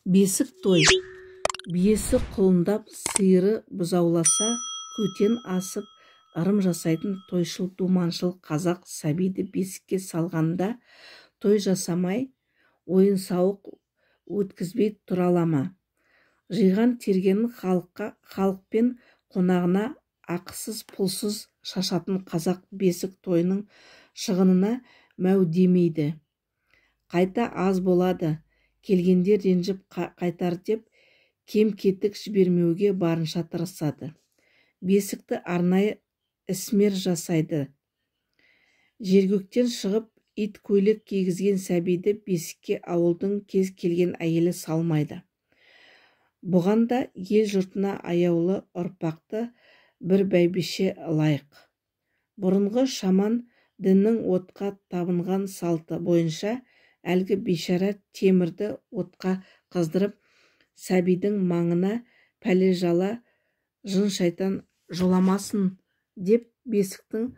Бесік той. Биесі құлындап, сиыры бұзауласа, көтен асып, ырым жасайтын тойшыл, думаншыл қазақ сәбиді бесікке салғанда той жасамай, ойын-сауық өткізбей тұра ала ма? Жиған тергенін халыққа, халық пен қонағына ақысыз, пұлсыз шашатын қазақ бесік тойының шығынына мәу демейді. Қайта аз болады, келгендер ренжіп қайтар деп, кем-кетік жібермеуге барынша тырысады. Бесікті арнайы ісмер жасайды. Жергөктен шығып, ит көйлек кигізген сәбиді бесікке ауылдың кез келген әйелі салмайды. Бұған да ел жұртына аяулы ұрпақты бір бәйбіше лайық. Бұрынғы шаман діннің отқа табынған салты бойынша әлгі бейшара темірді отқа қыздырып, сәбидің маңына пәле-жала, жын-шайтан жоламасын деп бесіктің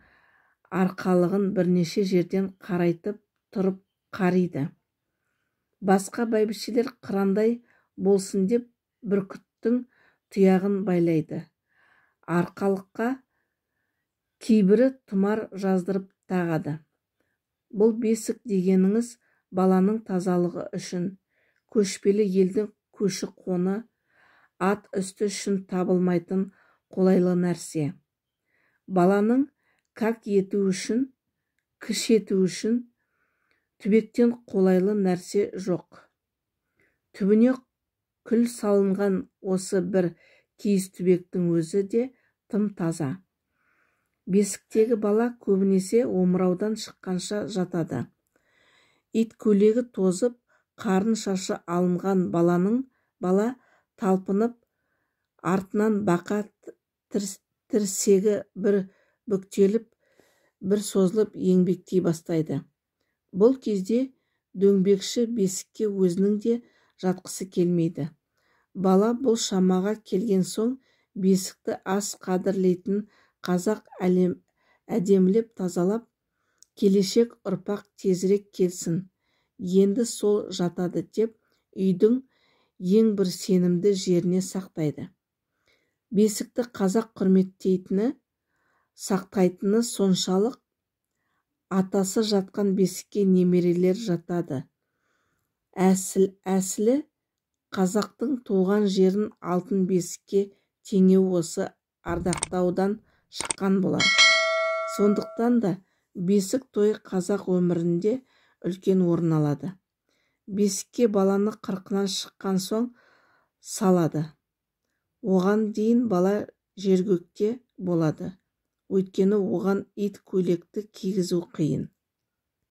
арқалығын бірнеше жерден қарайтып тұрып қариды. Басқа бәйбішелер қырандай болсын деп бүркіттің тұяғын байлайды. Арқалыққа кейбірі тұмар жаздырып тағады. Бұл бесік дегеніңіз баланың тазалығы үшін, көшпелі елдің көші-қоны, ат үсті үшін табылмайтын қолайлы нәрсе. Баланың как ету үшін, кіш ету үшін түбектен қолайлы нәрсе жоқ. Түбіне күл салынған осы бір киіз түбектің өзі де тым таза. Бесіктегі бала көбінесе омыраудан шыққанша жатады. Ит көйлегі тозып, қарын шашы алынған баланың бала талпынып, артынан бақа тірсегі бір бүктеліп, бір созылып еңбектей бастайды. Бұл кезде дөңбекші бесікке өзінің де жатқысы келмейді. Бала бұл шамаға келген соң бесікті ас қадірлейтін қазақ әлем, әдемілеп тазалап, келешек ұрпақ тезірек келсін, енді сол жатады деп үйдің ең бір сенімді жеріне сақтайды. Бесікті қазақ құрметтейтіні, сақтайтыны соншалық, атасы жатқан бесікке немерелер жатады. Әсіл, әсілі қазақтың туған жерін алтын бесікке теңеу осы ардақтаудан шыққан болар. Сондықтан да бесік тойы қазақ өмірінде үлкен орын алады. Бесікке баланы қырқынан шыққан соң салады. Оған дейін бала жергөкте болады. Өйткені оған ит көйлекті кигізу қиын.